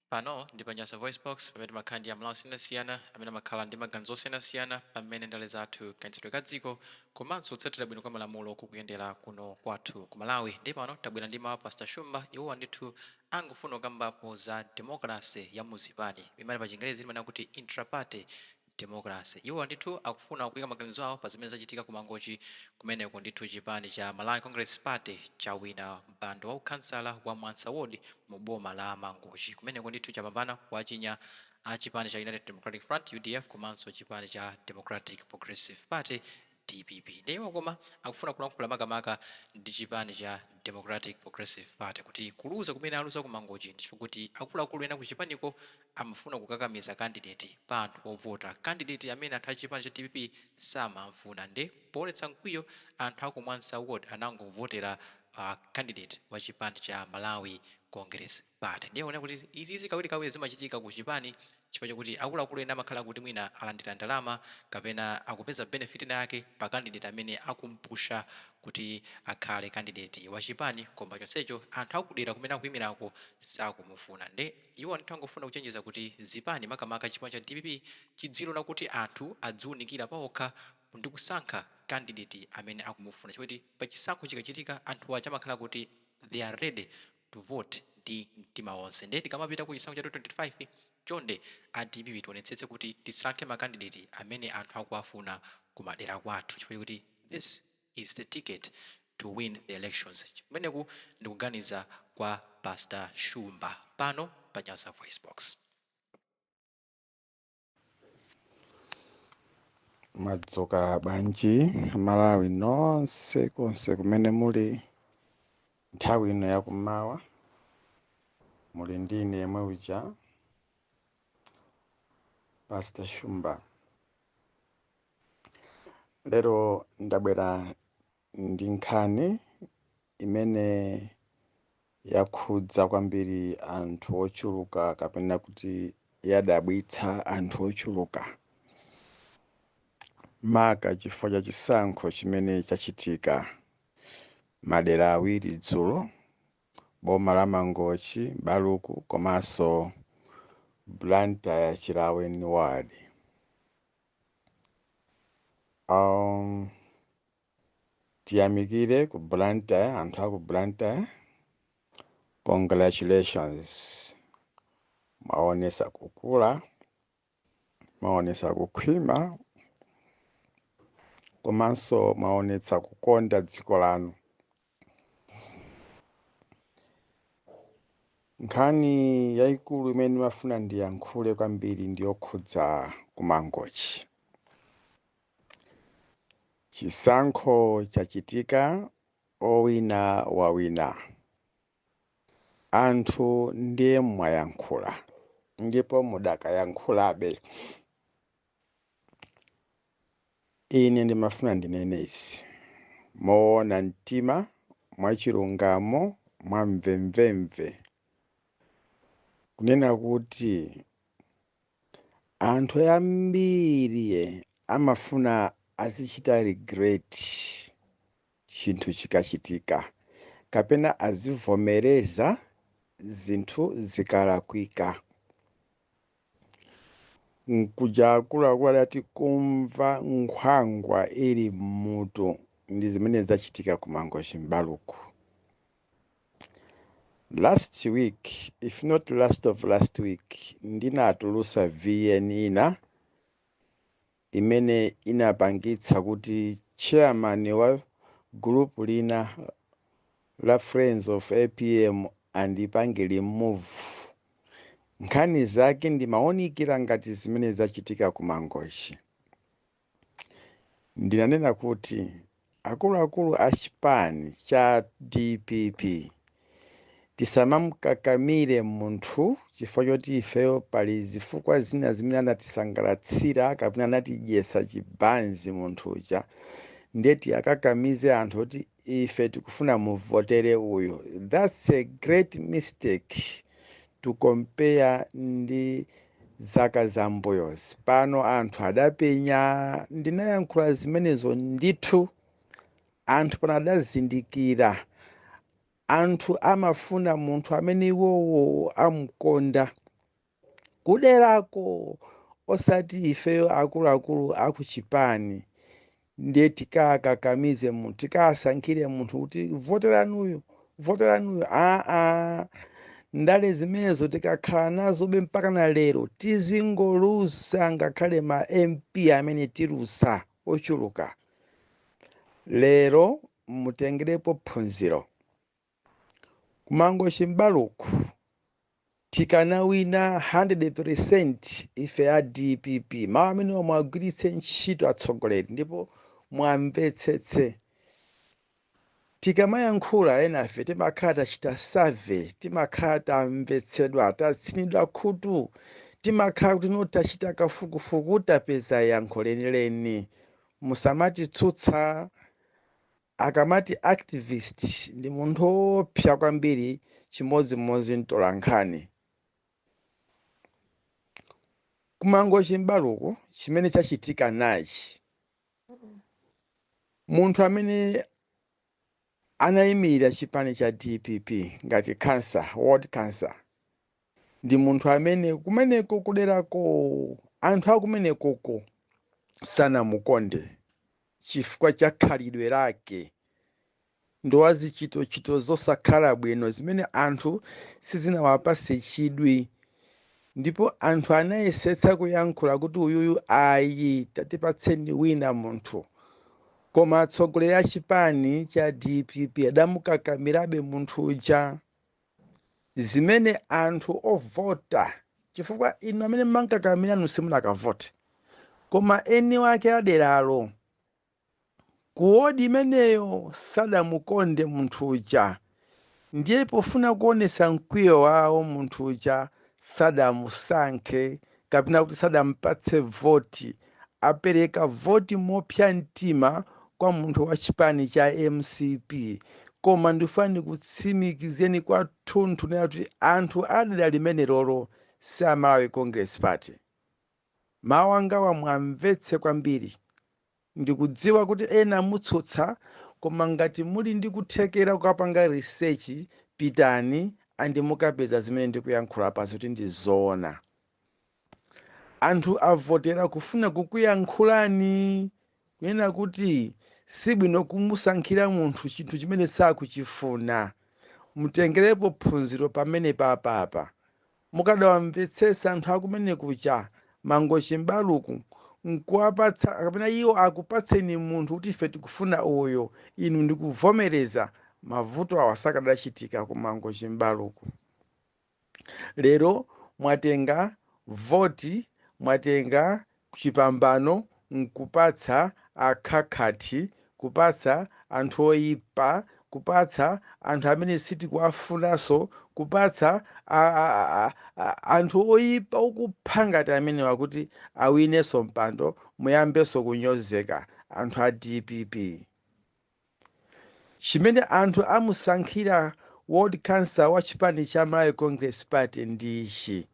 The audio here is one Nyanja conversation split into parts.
Pano ndi pa Nyasa VoiceBox, pamene timakhala ndi Amalawi osiyanasiyana amene amakhala ndi maganizo osiyanasiyana pa mmene ndale zathu, kayendetsedwe ka dziko komanso kutsatira bwino kwa malamulo kukuyendera kuno kwathu ku Malawi. Ndiye pano tabwera ndi mawu a Pastor Shumba. Iwowa ndithu angofuna kukambapo za democracy ya muzipani, imene pa Chingerezi timanena kuti intra-party democracy. Iwowa ndithu akufuna kuika maganizo awo pa zimene zachitika ku Mangochi, kumeneko ndithu chipani cha Malawi Congress Party chawina mpando wa ukhansala wa Mwansa Ward mu boma la Mangochi. Kumeneko ndithu chapambana kuwachinya a chipani cha United Democratic Front, UDF, komanso chipani cha Democratic Progressive Party, DPP. Ndiye iwo koma akufuna kulankhula makamaka ndi chipani cha Democratic Progressive Party kuti kuluza kumene aluza ku Mangochi ndi chifukwa kuti akuluakulu ena ku chipaniko amafuna kukakamiza candidate pa anthu ovota, candidate amene anthu a chipani cha DPP samamfuna, nde poonetsa mkwiyo anthu aku Mwansa Ward anangovotera candidate wa chipani cha Malawi Congress Party. Ndiye akunena kuti izizi kawirikawiri zimachitika ku chipani chifukwa chakuti akuluakulu ena amakhala kuti mwina alandira ndalama kapena akupeza benefit ina yake pa candidate amene akumpusha kuti akhale candidate wa chipani, koma chonsecho anthu akudera kumene akuimirako sakumufuna. Nde iwo ndithu angofuna kuchenjeza kuti zipani, makamaka chipani cha DPP, chidzilola kuti anthu adziunikira paokha ndi kusankha candidate amene akumufuna, chifukwa choti pa chisankho chikachitika anthu aja amakhala kuti they are ready to vote ndi mtima wonse. Ndiye tikamapita ku chisankho cha 2025, chonde a DPP tionetsetse kuti tisankhe ma candidate amene anthu akuwafuna kumadera kwathu, chifukwa chakuti this is the ticket to win the elections. Kumeneku ndikuganiza kwa Pastor Shumba pano pa Nyasa VoiceBox. Mwadzuka bwanji Malawi nonse konse kumene muli nthawi ino yakummawa? Muli ndi ine yemwe uja, Pastor Shumba. Lero ndabwera ndi nkhani imene yakhudza kwambiri anthu ochuluka, kapena kuti yadabwitsa anthu ochuluka, maka chifukwa cha chisankho chimene chachitika madera awiri dzulo, boma la Mangochi, Baluku, komanso Blantyre Chilaweni Ward. Tiyamikire ku Blantyre, anthu aku Blantyre, congratulations, mwaonesa kukula, mwaonesa kukhwima, komanso mwaonetsa kukonda dziko lanu. Nkhani yayikulu imene ndimafuna ndiyankhule kwambiri ndi yokhudza ku Mangochi. Chisankho chachitika, owina wawina. Anthu ndiye mwayankhula ndipo mudakayankhulabe. Ine ndimafuna ndinene izi moona mtima, mwachilungamo, mwamvemvemve, kunena kuti anthu ambiri amafuna azichita regret chinthu chikachitika, kapena azivomereza zinthu zikalakwika. Nkuja akuluakulu adati kumva nkhwangwa ili mmutu, ndi zimene zachitika ku Mangochi Mbaluku. Last week, if not last of last week, ndinatulusa VN ina imene inapangitsa kuti chairman wa group lina la Friends of APM andipange remove. Nkhani zake ndimaonikira ngati zimene zachitika ku Mangochi. Ndinanena kuti akuluakulu a chipani cha DPP tisamamkakamire munthu chifukwa choti ifeyo pali zifukwa zina zimene anatisangalatsira kapena anatidyetsa chibanzi munthu uja, ndiye tiyakakamize anthu kuti ife tikufuna muvotere uyu. That's a great mistake to compare ndi zaka zambuyozi. Pano anthu adapenya, ndinayankhula zimenezo ndithu, anthu pano adazindikira. Anthu amafuna munthu amene iwowo amukonda. Kuderako, osati ifeyo akuluakulu akuchipani ndiye tikakakamize munthu, tikasankhire munthu kuti voteranuyo, voteranuyo. Aa, ndale zimenezo tikakhala nazobe mpaka na lero tizingolusa, ngakhale ma MP amene tilusa ochuluka. Lero mutengerepo phunziro. Kumangochi Mbaluku tikanawina 100% ife a DPP. Mawu amene mwagwiritse ntchito atsogoleri ndipo mwamvetsetse. Tikamayankhula enafe timakhala tachita survey, timakhala tamvetsedwa, tatsinidwa khutu, timakhala kuti no tachita kafukufuku, tapeza yankho lenileni. Musamatitsutsa. Akamati activist ndi munthu wopsa kwambiri, chimodzimodzi mtolankhani. Kumangochi Mbaluku chimene chachitika nachi, munthu amene anayimirira chipani cha DPP ngati councillor, ward councillor, ndi munthu amene kumeneko kuderako anthu akumenekoko sanamukonde chifukwa cha khalidwe lake ndi wazichitochito zosakhala bwino zimene anthu sizinawapase chidwi. Ndipo anthu anayesetsa kuyankhula kuti uyuyu ayi, tatipatseni wina munthu, koma atsogoleri a chipani cha DPP adamukakamirabe munthu uja, zimene anthu ovota, chifukwa inu amene mmankakamiranu simunakavote, koma eni wake aderalo kuwodi imeneyo sadamukonde munthu uja. Ndiye pofuna kuonesa mkwiyo wawo, munthu uja sadamusankhe kapena kuti sadampatse voti. Apereka voti mopsa mtima kwa munthu wa chipani cha MCP. Koma ndifuna kutsimikizeni kwathunthu nena kuti anthu adera limene lolo si a Malawi Congress Party. Mawu angawa mwamvetse kwambiri. Ndikudziwa kuti ena mutsutsa, koma ngati muli ndi kuthekera kukapanga research, pitani andi mukapeza zimene ndikuyankhula pasi kuti ndi zoona. Anthu avotera kufuna kukuyankhulani kunena kuti sibwino kumusankhira munthu chinthu chimene sakuchifuna. Mutengerepo phunziro pamene papapa. Mukadawamvetsetsa anthu akumene kucha Mangochi Mbaluku nkuwapatsa, kapena iwo akupatseni munthu kuti ife tikufuna uyo, inu ndikuvomereza, mavuto awa sakadachitika ku Mangochi Mbaluku. Lero mwatenga voti, mwatenga chipambano nkupatsa akhakhati, kupatsa anthu oyipa, kupatsa anthu amene sitikuwafunanso, kupatsa anthu oyipa okupha ngati amene wakuti awinenso mpando, muyambenso kunyozeka anthu a DPP. Chimene anthu amusankhira ward councillor wa chipani cha Malawi Congress Party ndi ichi: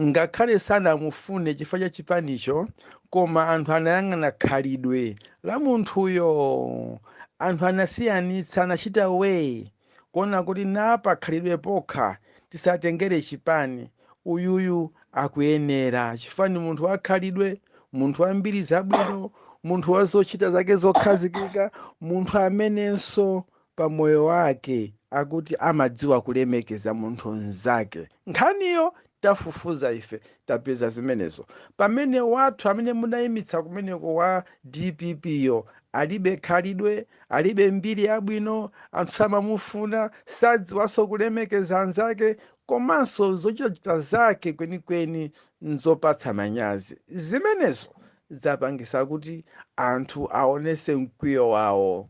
ngakhale sanamufune chifukwa cha chipanicho, koma anthu anayang'ana khalidwe la munthuyo. Anthu anasiyanitsa, anachita weigh kuona kuti napa khalidwe pokha, tisatengere chipani, uyuyu akuyenera chifukwa ni munthu wakhalidwe, munthu wambiri zabwino, munthu wa zochita zake zokhazikika, munthu amenenso pamoyo wake akuti amadziwa kulemekeza munthu mnzake. Nkhaniyo tafufuza ife, tapeza zimenezo. Pamene wathu amene munayimitsa kumeneko wa DPP yo alibe khalidwe, alibe mbiri yabwino, anthu samamufuna, sadziwanso kulemekeza anzake, komanso zochitachita zake kwenikweni nzopatsa manyazi. Zimenezo zapangisa kuti anthu aonese mkwiyo wawo.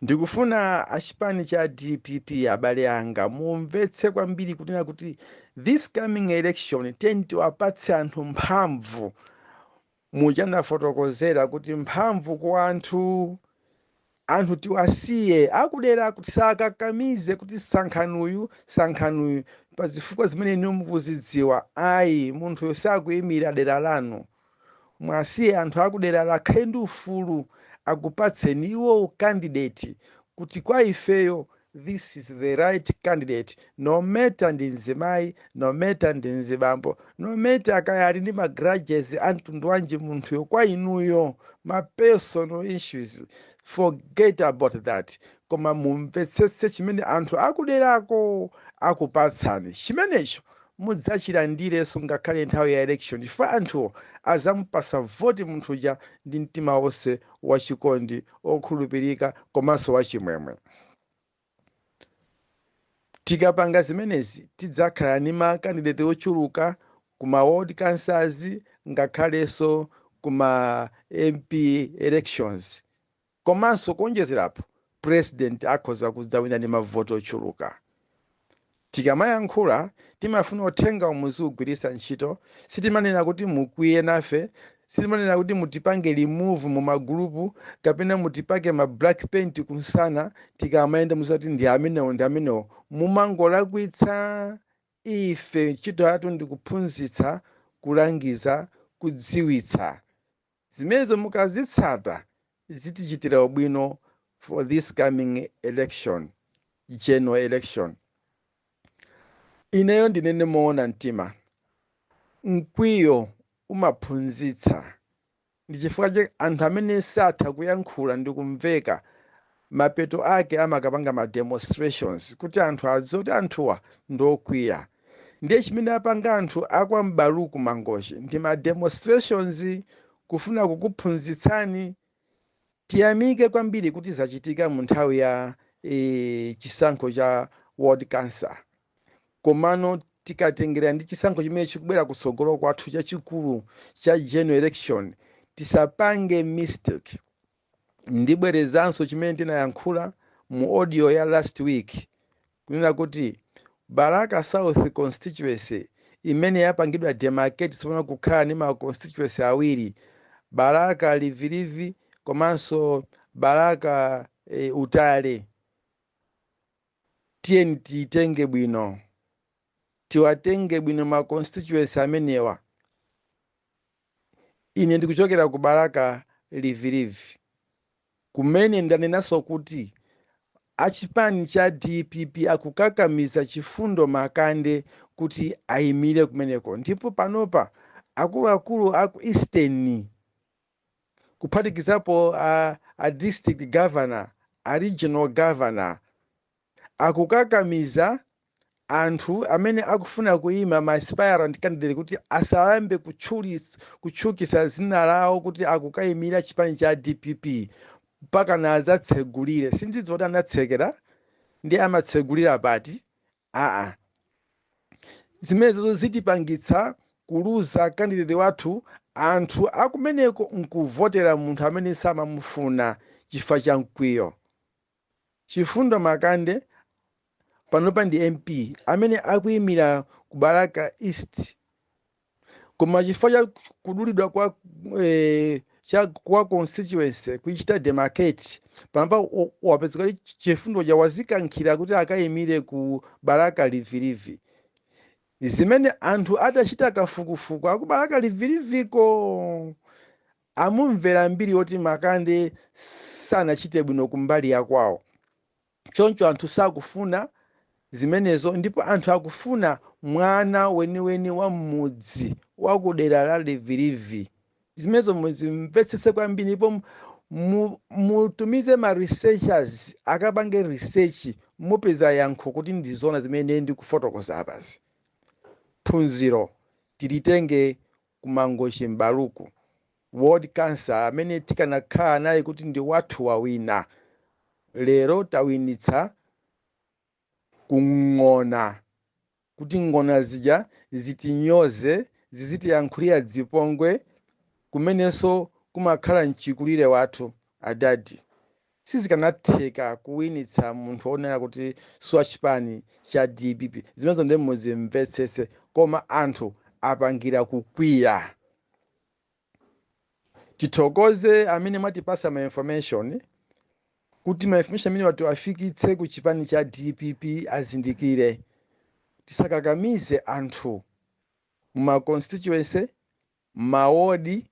Ndikufuna achipani cha DPP, abale anga, mumvetse kwambiri kunena kuti this coming election tiyeni tiwapatse anthu mphamvu. Muchanafotokozera kuti mphamvu ku anthu, anthu tiwasiye akudera kuti sakakamize kuti sankhanuyu, sankhanuyu pa zifukwa zimene inu mukuzidziwa. Ayi, munthuyo sakuyimira dera lanu. Mwasiye anthu akudera lakhale ndi ufulu, akupatseni iwo candidate kuti kwa ifeyo This is the right candidate, no matter ndi mzimayi, no matter ndi mzibambo, no matter kaya ali ndi ma grudges a mtundu wanji munthuyo kwa inuyo, ma personal issues, forget about that. Koma mumvetsetse chimene anthu akuderako akupatsani, chimenecho mudzachilandirenso ngakhale nthawi ya election, chifukwa anthuwo azamupasa voti munthu uja ndi mtima wonse wachikondi, okhulupirika komanso wachimwemwe. Tikapanga zimenezi, tidzakhala ndi ma candidate ochuluka kuma ward councils, ngakhalenso kuma MP elections, komanso kuonjezerapo president akhoza kudzawina ndi mavoti ochuluka. Tikamayankhula, timafuna uthenga muziugwiritsa ntchito. Sitimanena kuti mukwiye nafe, sitimanena kuti mutipange remove mu magulupu kapena mutipake ma black paint kunsana tikamayenda, muzati ndi amenewo, ndi amenewo. Mumangolakwitsa. Ife ntchito yathu ndi kuphunzitsa, kulangiza, kudziwitsa. Zimenezo mukazitsata, zitichitira ubwino for this coming election, general election. Ineyo ndinene moona mtima, mkwiyo umaphunzitsa. Ndi chifukwa cha anthu amene satha kuyankhula ndi kumveka, mapeto ake amakapanga ma demonstrations kuti anthu adziwe kuti anthuwa ndokwiya. Ndiye chimene apanga anthu akwa M'baluku, Mangochi, ndi ma demonstrations kufuna kukuphunzitsani. Tiyamike kwambiri kuti zachitika mu nthawi ya chisankho cha ward council. Komano tikatengera ndi chisankho chimene chikubwera kutsogolo kwathu chachikulu cha general election, tisapange mistake. Ndibwerezanso chimene ndinayankhula mu audio ya last week, kunena kuti Balaka South constituency imene yapangidwa demarcate tsopano kukhala ndi ma constituency awiri, Balaka Rivirivi komanso Balaka Utale, tiyeni tiyitenge bwino, tiwatenge bwino ma constituency amenewa. Ine ndikuchokera ku Balaka Rivirivi, kumene ndanenanso kuti achipani cha DPP akukakamiza Chifundo Makande kuti ayimire kumeneko. Ndipo panopa akuluakulu aku Eastern, kuphatikizapo a district governor, a regional governor, akukakamiza anthu amene akufuna kuyima, ma aspirant candidate, kuti asayambe kutchukisa zina lawo kuti akukayimira chipani cha DPP mpaka na adzatsegulire. Sindidziwa kuti anatsekera ndi amatsegulira pati. Aa, zimenezo zitipangitsa kuluza candidate wathu, anthu akumeneko nkuvotera munthu amene samamufuna chifukwa cha mkwiyo. Chifundo Makande panopa ndi MP amene akuyimira ku Balaka East, koma chifukwa cha kudulidwa kwa constituency, kuichita demarcate, panopa wapezeka kuti Chifundo cha wazikankhira kuti akayimire ku Balaka Rivirivi, zimene anthu atachita kafukufuku aku Balaka Riviriviko amumvera mbiri yoti Makande sanachite bwino kumbali yakwawo. Choncho anthu sakufuna zimenezo, ndipo anthu akufuna mwana weniweni wa m'mudzi wa kudera la Rivirivi. Zimenezo muzimvetsetse kwambiri, ndipo mutumize ma researchers akapange research, mupeza yankho kuti ndizona zimene ndikufotokoza apazi. Phunziro tilitenge kuMangochi, M'baluku ward council amene tikanakhala naye kuti ndi wathu wawina, lero tawinitsa kung'ona, kuti ng'ona zija zitinyoze, zizitiyankhulira dzipongwe, kumenenso kumakhala mchikulire wathu adadi. Sizikanatheka kuwinitsa munthu onena kuti siwachipani cha DPP. Zimenezo ndi muzimvetsetse, koma anthu apangira kukwiya. Tithokoze amene mwatipasa ma information, kuti ma information amene watiwafikitse ku chipani cha DPP azindikire. Tisakakamize anthu muma constituency, mawodi,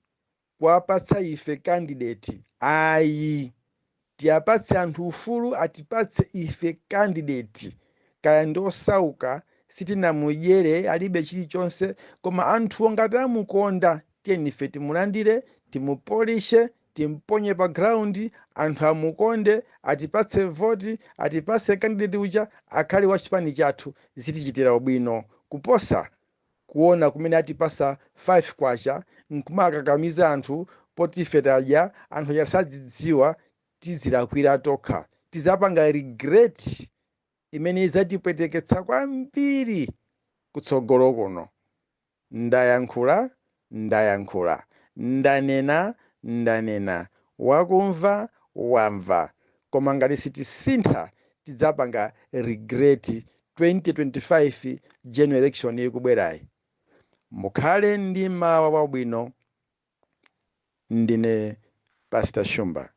kuwapatsa ife candidate, ayi. Tiyapatse anthu ufulu atipatse ife candidate, kaya ndi osauka, sitinamudyere, alibe chilichonse, koma anthuwo ngati amukonda, tiyeni ife timulandire, timupolishe, timponye pa ground, anthu amukonde, atipatse voti, atipatse candidate uja akhale wa chipani chathu. Zitichitira ubwino kuposa kuona kumene atipasa 5 kwacha nkumakakamiza anthu poti ife tadya. Anthu aja sadzidziwa, tizilakwira tokha, tizapanga regret imene idzatipweteketsa kwambiri kutsogolo kuno. Ndayankhula, ndayankhula, ndanena, ndanena, wakumva wamva. Koma ngati sitisintha, tidzapanga regret 2025 general election ikubwerayi. Mukhale ndi mawa wabwino. Ndine Pastor Shumba.